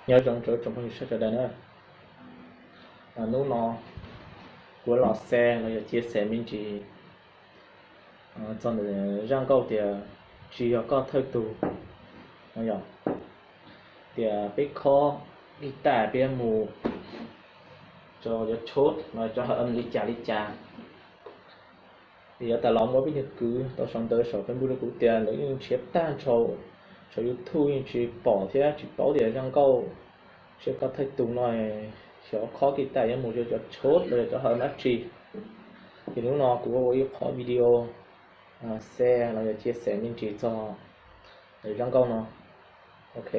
Nyob zoo rau tsoom phooj ywg sawv daws na. Hnub no kuv los share los yog chia sẻ me ntsis txog ntawm zaj nkauj tias tsis yog koj thawj tug no yom. Tias peb khob guitar peb mus rau cov chord no, cov hợp âm li cas li cas. Vim yav tas los muaj peb tug kwv tau sau ntawv saum Facebook rau kuv tias lawv yeej nrhiav tag nrho saum YouTube yeej tsis pom thiab tsis paub tias zaj nkauj tsis yog koj thawj tug no xyov khob guitar yuav mus rau cov chord los yog cov hợp âm dab tsi. Ces hnub no kuv ua ib qho video share los yog chia sẻ me ntsis txog zaj nkauj no. Ok.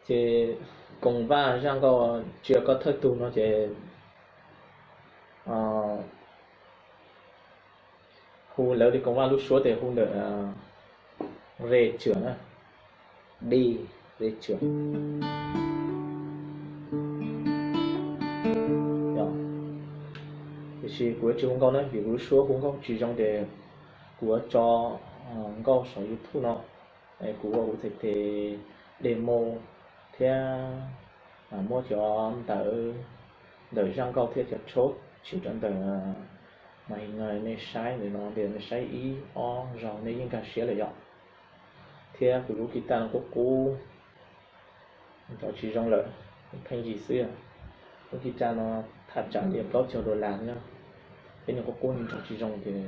Ces koom vaj zaj nkauj tsis yog koj thawj tug no ces hu lawv li koom vaj lub suab ces hu ntawm re tswm na, D, re tswm. Tiam sis kuv yuav tsis hu nkauj na vim kuv lub suab hu nkauj tsis zoo ces kuv yuav tso nkauj saum YouTube no, kuv ua kuv txhais tes demo thiab muab cov ntawv ntawm zaj nkauj thiab cov chord tshiv rau ntawm màn hình no nej saib ntawm no, nej saib ib ob zaug nej yeej nkag siab lawm yom. Thiab kuv lub guitar no kuj qub, nrov tsis zoo lawm, pheej yig xwb. Lub guitar no thaj tsam li plaub caug dollar na, peb nws kuj qub nrov tsis zoo ces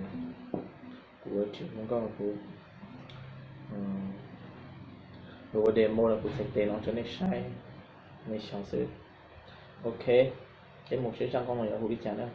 kuv tsis hu nkauj, kuv ua demo los kuv txhais tes no rau nej saib, nej xyov xwb. Ok, peb mus saib zaj nkauj no yuav hu li cas na.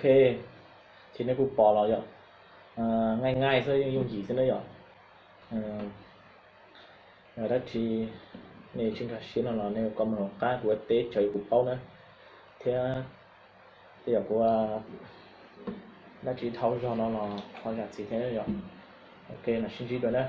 Ces nej kuj pom los yog, nqaij nqaij xwb, yooj yim xwb na yom. Yog dab tsi nej tsis nkag siab no los nej comment los qab kuv ua teb tsawv kuv paub na, thiab tej yam kuv dab tsi dhau zog no los ho zam txim thiab yom. Ok, los sib ntsib dua na.